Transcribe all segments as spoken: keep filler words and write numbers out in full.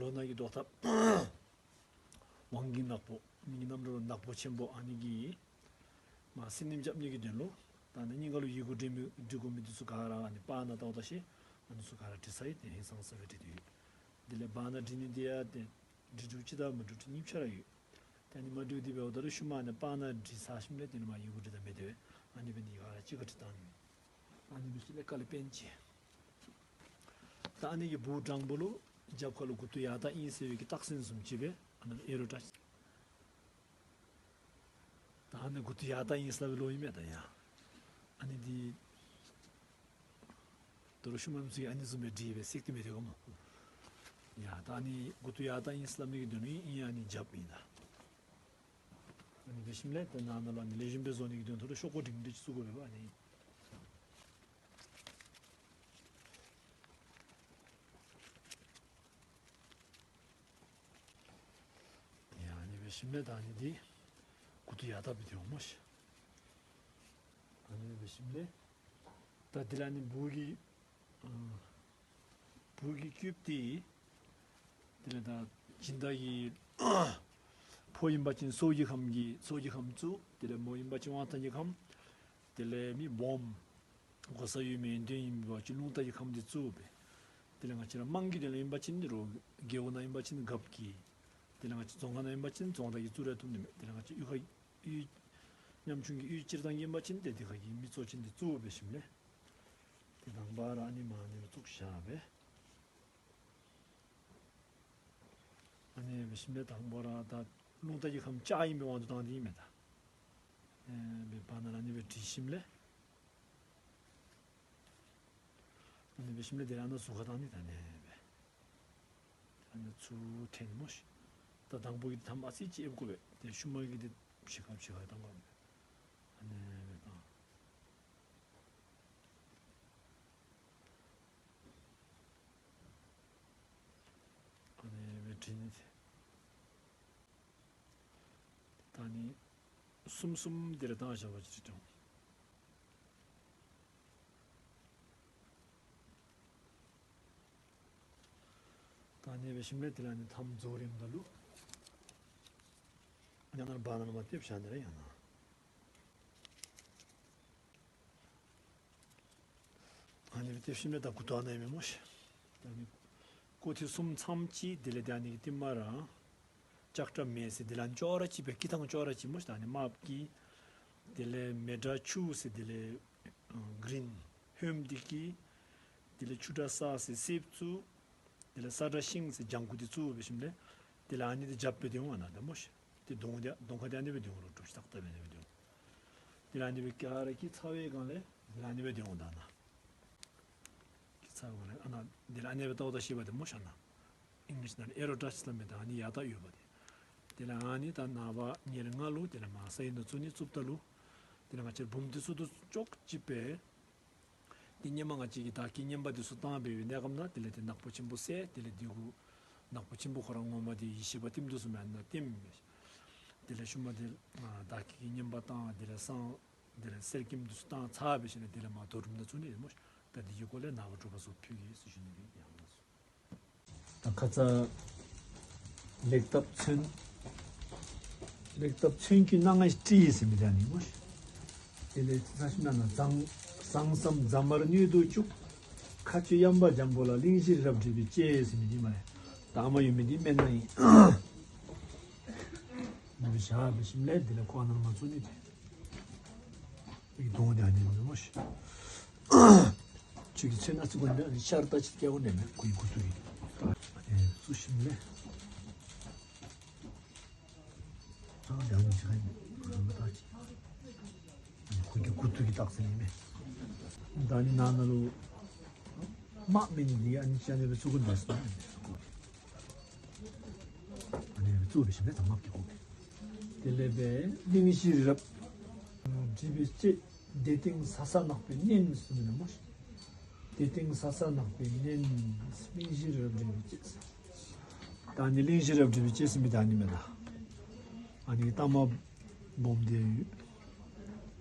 ལོ་ན་གི་ཟློག་ཐབས། དབང་གི་ནག་པོ། མིང་གི་རྣམ་གྲངས་ནག་པོ་ཆེན་པོ་ཨ་ནི་གི། མ་སེམས་ནེམ་རྒྱབ་ནི་གི་དོན་ལོ། ད་ནི་སྙིང་ག་ལོ་ཡི་གུ་འབྲི་མི་འབྲི་དགོས་མི་དེ་ཚོ་ག་ར་ཨ་ནི་པ་ན་ཏའོ་ཏ་ཤེ། ཨ་ནི་ཚོ་ག་ར་བྲི་ས་ཡི་དེ་ཧིང་སང་ས་བའི་བྲི་དུ་ཡོད། དེ་ལས་བ་ན་འབྲི་ནི་དེ་ཡ་དེ། འབྲི་གྲུབ་ཅི་ད་མི་འགྲུབ་ཅི་གཉིས་ཆ་ར་ཡོད། ད་ནི་མ་འགྲུབ་དེ་བའི་འོ་ད་རུ་ཤུ་མ་ནི་པ་ན་འབྲི་ས་ཤིམ་ལས་དེ་ནི་མ་ཡི་གུ་འབྲི་ད་མེད་དེ། ཨ་ནི་བའི་ནི་ག་ར་ཅི་ག་བྲི་ད་ནི། ཨ་ནི་བའི་ཤི་ལས་ཀ་ལས་པན་ཅི། ད་ཨ་ནི་གི་བུ་དྲང་པོ་ལོ། རྒྱབ་ཁ་ལོ་གུ་ཏུ་ཡ་ཏ་ཨིན་ཟེར་བའི་གི་རྟགས་མཚན་བཟུམ་ཅི་བས་ཨ་ནི་ཨེ་རོ་ཏྲ། ད་ཨ་ནི་གུ་ཏུ་ཡ་ཏ་ཨིན་ཟེར་བའི་ལོ་ཡིན་མེད་ད་ཡ། ཨ་ནི་འདི། དོ་རུ་ཤུ་མ་མི་ཚུགས་ཨ་ནི་བཟུམ་པའི་འབྲི་བའི་སྲེག་ཏུ་མེད་དེ་གོ་མོ། ཡ་ད་ཨ་ནི་གུ་ཏུ་ཡ་ཏ་ཨིན་ཟེར་ལབ་ནི་གི་དོན་ནི་ཨིན་ཨ་ནི་རྒྱབ་ཡིན་ད། ཨ་ནི་བེ་ཤིམ་ལས་ད་ན་ན་ལ་ནི་ལེགས་ཤོམ་པའི་བཟོ་ནི་གི་དོན་དོ་རུ་ཤོག་གོ་འབྲིང་འབྲི་ཅི་ཚུགས་གོ་བས་པ་ཨ་ནི། ཡ་ཨ་ནི་བེ་ཤིམ་ལས་ད་ཨ་ནི་འདི། གུ་ཏུ་ཡ་ཏ་བི་དེ་འོ་མོ་ཤི། ཨ་ནི་བེ་ཤིམ་ལས། ད་དེ་ལ་ནི་བུ་གི། བུ་གི་སྐྱུབ་དེ། དེ་ལས་ད་སྦྱིན་བདག་གི་ཕོ་ཡིན་པ་ཅིན་སོ་གི་ཁམས་ཀྱི་སོ་གི་ཁམས་བཙུགས། དེ་ལས་མོ་ཡིན་པ་ཅིན་དབང་ཐང་གི་ཁམས། དེ་ལས་མི་སྦོམ། གོ་ས་ཡོད་མེད་འདོན་ཡིན་པ་ཅིན་རླུང་རྟ་གི་ཁམས་དེ་བཙུགས་པས། དེ་ལས་ང་ཅི་ར་དམངས་ཀྱི་དོན་ལ་ཡིན་པ་ཅིན་རོ། རྒེད་འོག་ན་ཡིན་པ་ཅིན་རྒཔོ་གི། དེ་ལས་ང་ཅི་རྫོང་ཁ་ན་ཡིན་པ་ཅིན་རྫོང་བདག་གི་བཙུགས་ར་ཐུབ་ནི་མེད། དེ་ལས་ང་ཅི་གཡུས་ཁ་གཡུས། ཉམ་ཆུང་གི་གཡུས་སྤྱིར་བཏང་ཡིན་པ་ཅིན་དེ་དེ་ཁ་གི་མི་གཙོ་ཅན་དེ་བཙུགས་པའི་ཞིམ་ལས། དེ་དང་པ་ར་ཨ་ནི་མ་ནི་བཙུགས་བཞག་པས། ཨ་ནི་བེ་ཤིམ་ལས་དང་པོ་ར་ད་རླུང་རྟ་གི་ཁམས་ལྕགས་ཡིན་པའི་དབང་དུ་བཏང་དེ་ཡིན་མེད་ད། ཨེ་བེ་པ་ན་ར་ནི་བེ་བྲིས་ཤིམ་ལས། ཨ་ནི་བེ་ཤིམ་ལས་དེ་ར་ན་ཟུག་ག་བཏང་ནི་ད་ནི་བེ། ཨ་ནི་ཚུར་འཐེན་མོ་ཤི། ད་དང་པོ་གི་དམ་ཨ་ཙི་ཅི་ཨེབ་གོ་བེ་དེ་ཤུ་མ་གི་དེ་ཕྱི་ཁ་ཕྱི་ཁ་བཏང་གོ་བེ། ཨ་ནི་བེ་བཏང་། ཨ་ནི་བེ་བྲིས་ནི་དེ། ད་ནི་གསུམ་གསུམ་འདིར་བཏང་བཞག་པ་ཅིག་ཀྱང་། ད་ནི་བེ་ཤིམ་ལས་དེ་ལ་ནི་ཐམ་རྫོགས་རིམ་ད་ལུ། ཡང་ན་བ་ན་མ་ཏེབ་བྱ་ནི་རེད་ཡང་ན། ཨ་ནི་དེ་ཤི་མེད་ད་གུ་ཏོ་ཨ་ནི་མེ་མོ་ཤི། ད་ནི་ཀོ་ཐི་གསུམ་མཚམས་ཀྱི་དེ་ལས་ད་ནི་ཏི་མ་ར། ལྕགས་ཁྲ་མེ་སི་དེ་ལ་ཅོ་ར་ཅི་པའི་ཀི་ཐང་ཅོ་ར་ཅི་མོ་ཤི། ད་ནི་མ་པ་ཀི། དེ་ལས་མེ་དྲ་ཆུ་སི་དེ་ལས་གི་རིན་ཧོམ་དི་ཀི། དེ་ལས་ཆུ་དྲ་ས་སི་སིབ་ཙུ། དེ་ལས་ས་དྲ་ཤིང་སི་ལྗང་ཁུ་དི་ཙུ་བེ་ཤིམ་ལས། དེ་ལ་ཨ་ནི་དེ་རྒྱབ་པའི་དེ་འོང་ཨ་ན་དེ་མོ་ཤི། དེ་གདོང་དེ་གདོང་ཁ་དེ་ཨ་ནི་བའི་གདོང་རོ་གྲུབ་ཤི་ཏག་ཏག་བའི་ཨ་ནི་བའི་གདོང་། དེ་ལ་ཨ་ནི་བའི་ཀ་ར་ཀི་ཚ་བའི་སྒང་ལས་དེ་ལ་ཨ་ནི་བའི་གདོང་ད་ན། ཀི་ཚ་བའི་སྒང་ལས་ཨ་ན་དེ་ལ་ཨ་ནི་བའི་ཏོག་ཏོ་ཤི་བ་དེ་མོ་ཤ་ན། ཨིང་ལིཤ་ན་ཨེ་རོ་ཏྲ་ཤི་ལ་མེ་ད་ཨ་ནི་ཡ་ད་ཡོད་པ་དེ། དེ་ལ་ཨ་ནི་ད་ན་བ་ཉེར་ལྔ་ལོ་དེ་ལ་མ་ས་ཡིན་ན་ཚུ་ནི་བཙུབ་ད་ལུ། དེ་ལ་ང་ཅིར་བུམ་དེ་ཚུ་དུ་ཅོག་ཅི་པའི། དེ་སྙེ་མ་ང་གཅིག་གིས་བདག་གི་བསྙེན་པ་དེ་ཚུ་བཏང་བའི་གནས་སྐབས་ན་དེ་ལས་དེ་ནག་པོ་ཆེན་པོ་བསད། དེ་ལས་དེ་གུ་ནག་པོ་ཆེན་པོ་ཁོ་རང་ངོ་མ་དེ་ཡེ་ཤེས་པ་ཏིམ་དུ་སུ་མེད་ན་ཏིམ། དེ་ལས་ཤུ་མ་དེ་བདག་གི་བསྙེན་པ་བཏང་། དེ་ལས་སང་དེ་ལས་གསེར་སྐྱེམས་དུ་སུ་བཏང་ཚར་བའི་ཤེས་ན་དེ་ལས་མ་དོ་རུམ་ན་ཚུ་ནི་རེད་མོ། ད་དེ་གི་སྐོར་ལས་ནག་པོ་གྲུབ་པ་སོགས་ཕུལ་གི་སུ་ཞུ་ནི་རེད་ཡང་ན་སུ། ད་ཁ་ཚ་ལེགས་བཏབ་མཚོན། ལེགས་བཏབ་མཚོན་གྱི་སྣ་ལྔ་ཞིག་བྲིས་ཟིན་པའི་ད་ནི་མོ། དེ་ལས་ས་ཤི་ན་ན་ཟངས་ཟངས་སམ་ཟ་མར་སྣོད་དུ་བཅུག། ཁ་ཆུ་གཡམ་པ་འཇམ་པོ་ལ་གླིང་བཞི་རབ་བྲིས་པའི་ལྕེ་ཟིན་པའི་ཉི་མ་རེད། ད་མ་ཡོད་མི་འདི་སྨན་སྣ་ཡིན། མི་བཞག་པའི་ཞིམ་ལས་འདི་ལ་ཁོ་ཨ་ནར་མ་ཚུགས་ནི་དེ། ཡིག་གདོང་དེ་ཨ་ནི་མོ་ཤི། ཆུ་གི་ཚོན་སྣ་ཚོགས་ཀུན་ནས་ཤར་ལྟ་ཅིག་སྐྱེ་བོ་ནས་མེད་ཁོ་ཡི་གུ་ཐུག་གི། ཨ་ནི་ཚུ་ཞིམ་ལས། ཨ་ཡང་ནི་ཅི་ཁ་ཡིན་རང་ལྟ་ཅིག་ཁོ་གི་གུ་ཐུག་གི་རྟགས་ཟིན་ཡིན་མེད། ད་ནི་ན་ན་ལུ། དམག་མི་ནི་འདི་ཨ་ནི་ཅི་ཨ་ནི་བའི་ཚུ་གུ་འདྲ་སོང་། ཨ་ནི་བཙུགས་པའི་ཞིང་ལས་དམག་གི་སྒོ་དེ་ལས་པའི་གླིང་བཞི་རབ། བྲིས་པའི་ལྕེ་དེ་སྟེང་ས་ས་ནག་པོའི་གཉེན་གསུམ་ནི་མོ། དེ་སྟེང་ས་ས་ནག་པོའི་གཉེན། གླིང་བཞི་རབ་བྲིས་པའི་ལྕེ། ད་ནི་གླིང་བཞི་རབ་བྲིས་པའི་ལྕེ་ཟིན་པའི་ད་ནི་མེད་ད། ཨ་ནི་ཏ་མ་སྦོམ་དེ་ཡོད།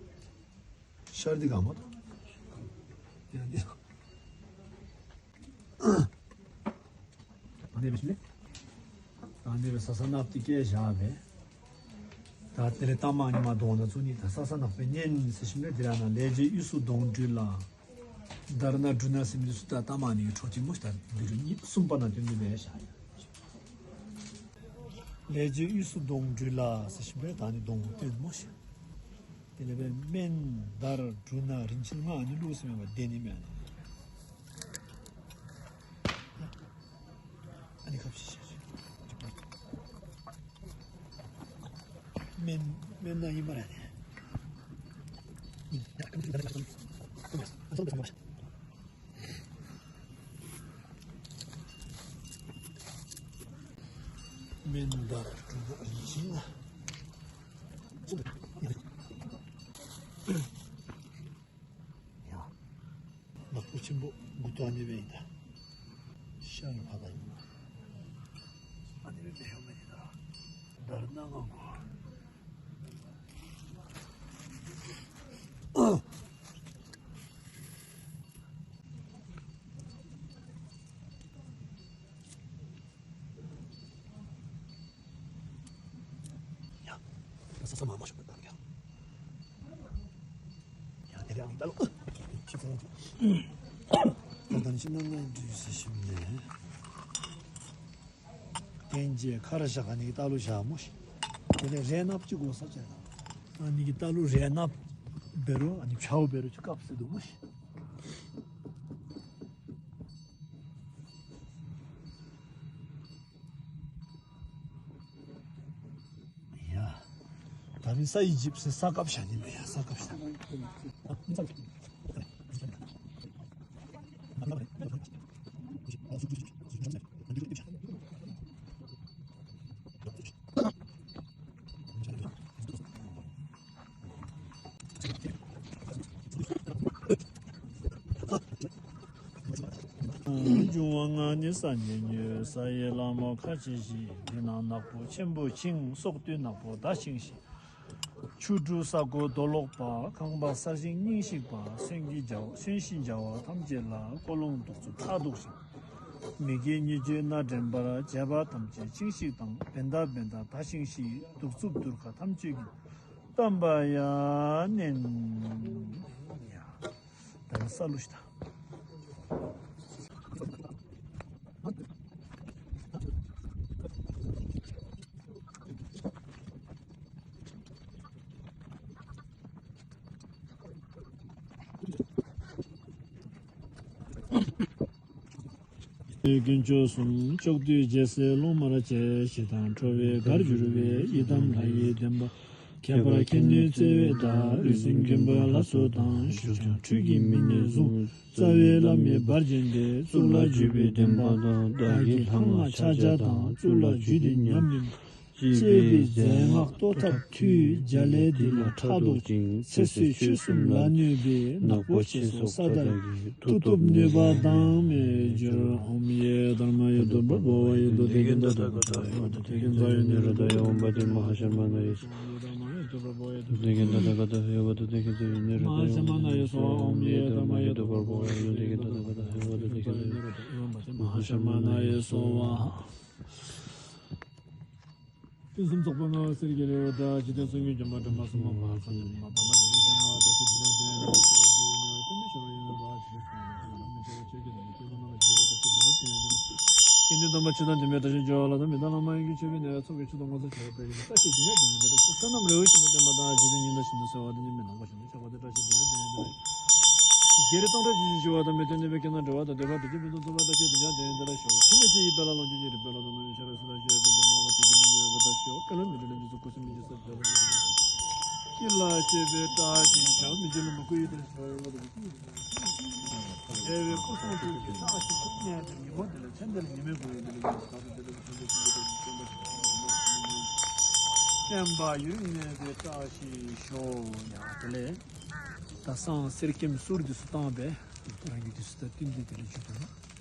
ཤར་འདི་གང་མ་དང་། ཡང་འདི། ཨ་ནི་བྱས་ནས། ཨ་ནི་བའི་ས་ས་ནག་ཏི་སྐད་བཞག་པས། ད་དེ་ལས་ལྟ་མ་ཉི་མ་གདོང་ན་ཚུགས་ནི་ད་ས་ས་ནག་པའི་གཉེན་ཟེར་ཞིམ་པའི་དེ་ར་ན་ལས་རྗེ་དབུས་སུ་གདོང་སྦྲུལ་ལ། དར་ན་འབྲུ་ན་སེམས་འདི་སུ་ད་ལྟ་མ་ནི་གྲོགས་ཅིག་མོ་ཞིག་ད་འདི་རུ་གཉིས་གསུམ་པ་ན་དོན་འདི་བས་བཞག་ཡ། ལས་རྗེ་དབུས་སུ་གདོང་སྦྲུལ་ལ་ཟེར་ཞིམ་པའི་ད་ནི་གདོང་སྟོན་མོ་ཞིག་དེ་ལས་པའི་སྨན་དར་འབྲུ་ན་རིན་ཆེན་ལྔ་ཨ་ནི་བླུགས་སེ་མེད་པ་བདེ་ནི་མེད་ན། ཨ་ནི་ཁ་བྱེད་བྱེད། སྨན་སྨན་ན་ཡིན་པ་རེད། སྨན་དར་འབྲུ་ན་རིན་ཆེན་ལྔ། ཡ། ནག་པོ་ཆེན་པོ་མགུ་ཏོ་ཨ་ནི་བས་ཡིན་ད། ཤ་ཡི་ཕ་ག་ཡིན་ན། ཨ་ནི་བས་དེ་ཡོད་མེད་ཡིན་ད། དར་ན་ང་གོ། ཡ། ད་ས་ས་མ་མ་ཤོག་པ་དང་ཡ། ཡ་དེ་རེད་ཨ་ནི་ད་ལོ། ཁྱི་ཚང་གི། ད་ད་ནི་ཤི་ན་ན་འདྲུས་སི་ཤིམ་ནས། རྟེན་རྗེས་ཁ་ར་ཞག་ཨ་ནི་གི་ད་ལོ་ཞག་མོ་ཤི། དེ་ལས་རས་ནག་གཅིག་གོ་ས་ཆེ་ད། ཨ་ནི་གི་ད་ལོ་རས་ནག་བེ་རུ་ཨ་ནི་ཆའོ་བེ་རུ་ཆུ་ཀབ་སི་དུ་མོ་ཤི། ཡ། ད་མི་ས་ཡི་ཇིབ་སེ་ས་ཀབ་ཤ་ནི་མེ་ཡ་ས་ཀབ་ཤ། འབྱུང་བ་ལྔ་ནི་སངས་རྒྱས་ཉིད། ས་ཡི་ལྷ་མོ་ཁ་ཆེ་བཞི། འདི་ན་ནག་པོ་ཆེན་པོ་འཆིང་། སྲོག་བདུད་ནག་པོ་ཟླ་འཆིང་བཞི། ཆུ་འབྲུ་ས་རྒོད་རྡོ་ལོག་པ། ཁང་པ་གསར་བཞེངས་རྙིང་ཞིག་པ། གསོན་གྱི་བྱ་བ་གསོན་གཤིན་བྱ་བ་ཐམས་ཅད་ལ། ཀོ་ལོང་གདུག་རྩུབ་ཁྲག་དུག་ཞིང་། མི་དགེ་ཉེས་སྤྱོད་སྣ་འདྲེན་པར། བྱེད་པ་ཐམས་ཅད་འཆིང་ཞིག་དང་། བན་ད་བན་ད་ད་འཆིང་ཞིག་གདུག་རྩུབ་དུར་ཁ་ཐམས་ཅད་ཀྱིས། བསྟན་པ་ཡ་ནན། ཡ། ད་ནི་ས་ལུ་ཤི་ད། དཀོན་མཆོག་གསུམ་ཕྱོགས་དུས་རྒྱལ་སྲས་སློབ་མར་བཅས། ཞི་དང་ཁྲོ་བོའི་གར་བསྒྱུར་བའི། ཡི་དམ་ལྷ་ཡི་བདེན་པ། ཁྱད་པར་མཁྱེན་བརྩེ་བའི་བདག་རིགས་གསུམ་མགོན་པོ་ལ་སོགས་དང་། ཞུགས་ཀྱང་འཁྲུལ་གྱིས་མི་གནས་གཟུང་། རྩ་བའི་བླ་མའི་བར་ཆད་འདས། གཙུག་ལག་བརྒྱུད་པའི་བདེན་པ་དང་། བདག་གི་ལྷ་སྔགས་ཕྱག་རྒྱ་དང་། གཙུག་ལག་རྒྱུད་སྡེ་ཉམས་ལེན། ཅེས་པའི་རྫས་སྔགས་གཏོར་ཐབས་མཐུས། རྒྱ་ལས་འདི་ལ་ཕྲག་དོག་ཅིང་། ཚེ་བསོད་ཆོས་གསུམ་ལ་གནོད་པའི། ནག་པོ་ཆེ་སོགས་ས་བདག་གིས། མཐུ་སྟོབས་གནོད་པ་དང་མེད་གྱུར། ཨོཾ་ཡེ་དྷརྨཱ་ཡེ་དྷཱུ་པ་བྷ་ཝཱ་ཡེ་དྷཱུ་ཏི་ག་ནྡྷ་ཏ་ག་དྷ་ཧེ་ཝ་ཏ་ཏི་ཀ་ཛ་ཡོ་ནི་ར་དྷ་ཡ། ཨོཾ་བ་ཏི་མ་ཧཱ་ཤརྨ་ཎ་ཡེ་སྭཱ་ཧཱ། ཏི་ཀ་ཛ་ཡོ་ནི་ར་དྷ་ཡ། ཨོཾ་བ་ཏི་མ་ཧཱ་ཤརྨ་ཎ་ཡེ་སྭཱ་ཧཱ། ཨོཾ་ཡེ་དྷརྨཱ་ཡེ་དྷཱུ་པ་བྷ་ཝཱ་ཡེ་དྷཱུ་ཏི་ག་ནྡྷ་ཏ་ག་དྷ་ཧེ་ཝ་ཏ་ཏི་ཀ་ཛ་ཡོ་ནི་ར་དྷ་ཡ། ཨོཾ་བ་ཏི་མ་ཧཱ་ཤརྨ་ཎ་ཡེ་སྭཱ་ཧཱ། ཕུན་སུམ་ཚོགས་པ་ལྔ་པ་གསེར་གྱི་རི་བོ་དང་། འཇིག་རྟེན་གསུམ་མགོན་འཇོམས་པ་སྒྲོལ་མ་སྲུང་མ་མ་ཧཱ་ཙཱ་ཡ་ན་མ་པདྨ་འཇིགས་མེད་ཞལ་ལྔ་པ་བཀྲ་ཤིས་དུས་འདི་ལ་སྟོན་པའི་ཞབས་ལ་ཡོད་པའི་བར་ཆད་སོགས་ནས་ལམ་མི་འཆོལ་བ་ཆོས་ཀྱི་ལམ་ཆོས་སྐུ་ནང་ལ་འཇུག་པ་བཀྲ་ཤིས་དུས་ལ་སྟོན་པའི་དཀོན་མཆོག་དམ་པ་ཆོས་དང་ལྡན་པའི་བཀྲ་ཤིས་འབྱོར་བ་ལ་དང་། མི་དང་ལྷ་མ་ཡིན་གྱི་མཆོད་པའི་ནས་ཚོགས་ཀྱི་མཆོག་དང་ངོ་མཚར་ཆེ་བ་བཀྲ་ཤིས་ཤིང་བཀྲ་ཤིས་དུས་ལ་སྟོན་པའི་བཀྲ་ཤིས་བསོད་ནམས་རེ་བ་བཞིན་དུ་ལྡན་པ་དང་། འཇིག་རྟེན་སྙིང་དང་ཞིང་དུ་གསོལ་བ་དང་། འཇིག་རྟེན་མི་མང་པོ་བཞིན་དུ་ཆགས་པ་དེ་བཀྲ་ཤིས་དུས་ལ་སྟོན་པའི་བཀྲ་ཤིས། བགེགས་རིགས་སྟོང་ཕྲག་བཅུ་བཞི་ཞི་བ་དང་། མི་མཐུན་ནུས་པའི་སྐྱེ་རྣམས་འགྲོ་བ་དང་འདོད་པ་དུ་ཅི་ཕུན་སུམ་ཚོགས་པ་བཀྲ་ཤིས་དུས་ཀྱང་དེ་ཡོན་ཏན་ལ་ཞོག །འཆི་མེད་དེ་ཡི་དཔལ་ལ་ལོངས་སྤྱོད་ཀྱི་རིག་པའི་ལ་དང་ནོར་བུའི་ཤ་ར་སུ་དང་ཤེས་པའི་དེ་གོ་བ་དུ་ཅི་ནི་ཉེ་བའི་བུ་དང་ཞོག །ཀུན་ལ་མི་འགྲོ་ལམ་གྱི་ཚུལ་ཁུ་སིམ་མེར་གྱི་ས་དེ་ལ་ཡོད་ཀྱི་ལ་སྤྱོད་པའི་བཀྲ་ཤིས་ཤོག །མི་འགྱུར་ལམ་སྐུ་ཡི་དེ་ལ་ཞོག །རེ་བའི་སྐུ་གསུང་ཐུགས་ཀྱི་བཀྲ་ཤིས་ཤོག །གནས་འདིར་ཉིན་མོ་འདི་ལ་ཚེ་འདི་ལ་ཉི་མའི་སྐུ་ཡི་དེ་ལ་ཡོད་ཀྱི་ས་དེ་ལ་ཡོད་ཀྱི་ལ་སྤྱོད་པའི་བཀྲ་ཤིས་ཤོག །ཡང་དེ་ལས། ད་སང་གསེར་སྐྱེམས་གསུར་དུས་སུ་བཏང་བས། རང་གི་དུས་སུ་ད་བསྟུན་ཏེ་དེ་ལ་བཅུག་ཐུབ་ན།